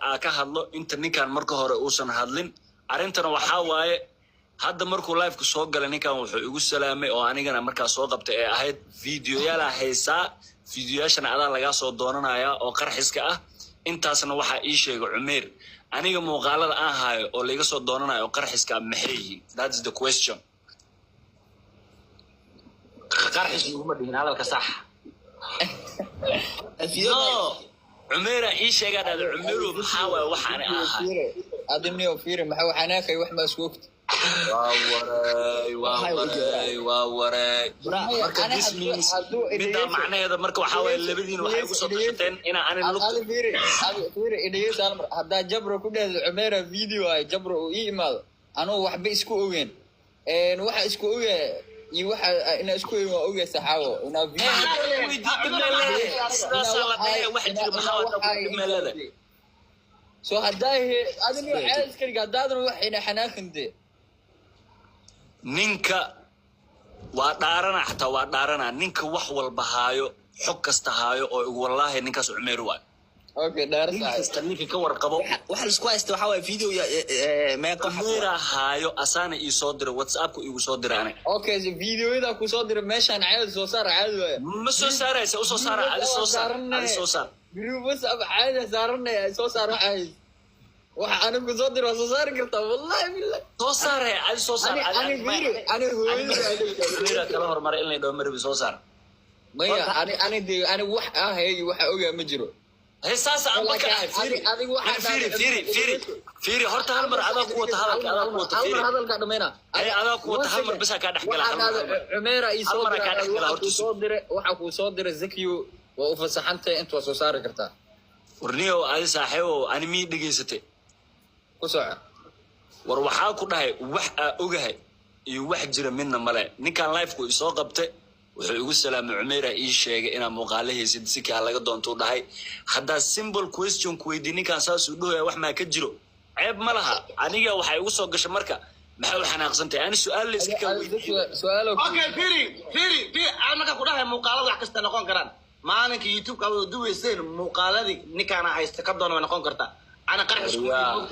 aa ka hadlo inta ninkan marka hore uusan hadlin. Arrintana waxaa waaye, hadda markuu liveka soo galay, ninkan wuxuu igu salaamay oo anigana markaa soo qabtay ee ahayd videoyaalaa haysaa, videoyaashana adaa lagaa soo doonanayaa oo qarxiska ah. Intaasna waxaa ii sheegay Cumeer. Aniga muuqaalada aan hayo oo laiga soo doonanayo oo qarxiska ah maxay yihiin? That is the question. Qarxis laguma dhihin, hadalka sax. No, Cumeera ii sheegaa dhahda. Cumeeru, maxaa waaye waxa ani aan hayo? Adimniyo, fiiri, maxaa xanaaqay? Wax ma isku ogta? Waa waray, waa waray, waa waray. Marka this means, middaa macnaheeda marka waxaa waaye, labadiina waxay ugu soo tashateen inaa ani lugta Adi fiiri, adi fiiri, idhegeysa hal mar. Haddaa Jabro ku dhehdo Cumeera video ay Jabro uu ii imaado, anuu waxba isku ogeyn, waxa isku ogaa iyo waxa inaa isku ogeyn waa ogaa, saxaawo inaa video Sidaasaa la dhahay. Wax jira maxaa waa dhib meelada? So haddaa he adina caadi iska dhig, haddaadan wax ina xanaaqin dee. Ninka waa dhaarana, xataa waa dhaarana. Ninka wax walba haayo, xog kasta haayo oo igu wallaahi, ninkaas Cumeer waayo. Okay, dhaar. Nin saaxib. kasta ninka ka warqabo. Waxa laisku haysta waxaa waaye video meeqa. Cumeera haayo, asaana ii soo diray, WhatsAppka igu soo diray aniga. Okay, so videoyada ku soo diray meeshaan caadi soo saar, caadi waaya. Ma soo saaraysa? Usoo saara adi, soo saar adi, soo saar. Group WhatsApp caadi saaranaya, soo saar. Waxa hays, waxa anigu soo diray waa soo saari kartaa, wallahi billahi. Soo saare adi, soo saar. Ani ani fiiri, ani hooyada. Cumeera kala hormaray in la dhaho maribi, soo saar. Maya, ani ani de ani wax ah hey, waxa ogaa ma jiro. He, saasa aan marka ahay. Fiiri. Adigu waxaa Fiiri, fiiri, fiiri, fiiri. Horta hal mar adaa ku wata hadalka, adaa ku wata. Hal Fiiri. mar hadalka dhamayna. Ay, adaa ku wata, hal mar bas kaa dhex gala, hal mar, hal mar. Cumeera ii Hal soo mar diray. kaa dhex gala Waxa horta. kuu soo diray, waxa kuu soo diray Zakiyo, waa u fasaxantay, inta waa soo saari kartaa. Warniyow, adi saaxiibow, ani mii dhegaysatay? Ku soco. War waxaa ku dhahay, wax aa ogahay iyo wax jira midna male. Ninkan liveku isoo qabtay wuxuu igu salaamay, Cumeera ii sheegay inaa muuqaalo haysid, si kaa laga doontuu dhahay. Haddaa simple question ku weydii, ninkan saasuu dhahaya, wax maa ka jiro? Ceeb ma laha. Aniga waxay igu soo gashay marka, maxay u xanaaqsantahay? Ani su-aal la iska kaa weydiiyey. Su-aalo. Okay, firi, firi, firi. Aan markaa ku dhahay muuqaalada wax kasta noqon karaan. Maalinka YouTube-ka aad duweyseen muuqaaladii ninkaana haysta ka doona way noqon kartaa. Ana qarxis ku Waryaa,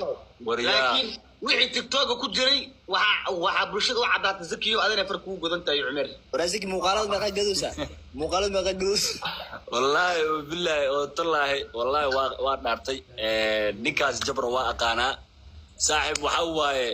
waryaa. Laakiin wixii TikTok-ka ku jiray, waxaa bulshada u caddaatay, Zakiyo, adina far kugu godan tahay, Cumeer. Waraasiki, muuqaalada meeqa gadoosa? Muuqaalada meeqa gadoos? Wallaahi oo bilaahi oo tallaahi, wallaahi waa dhaartay. Ninkaas Jabra waa aqaanaa, saaxiib. Waxa waaye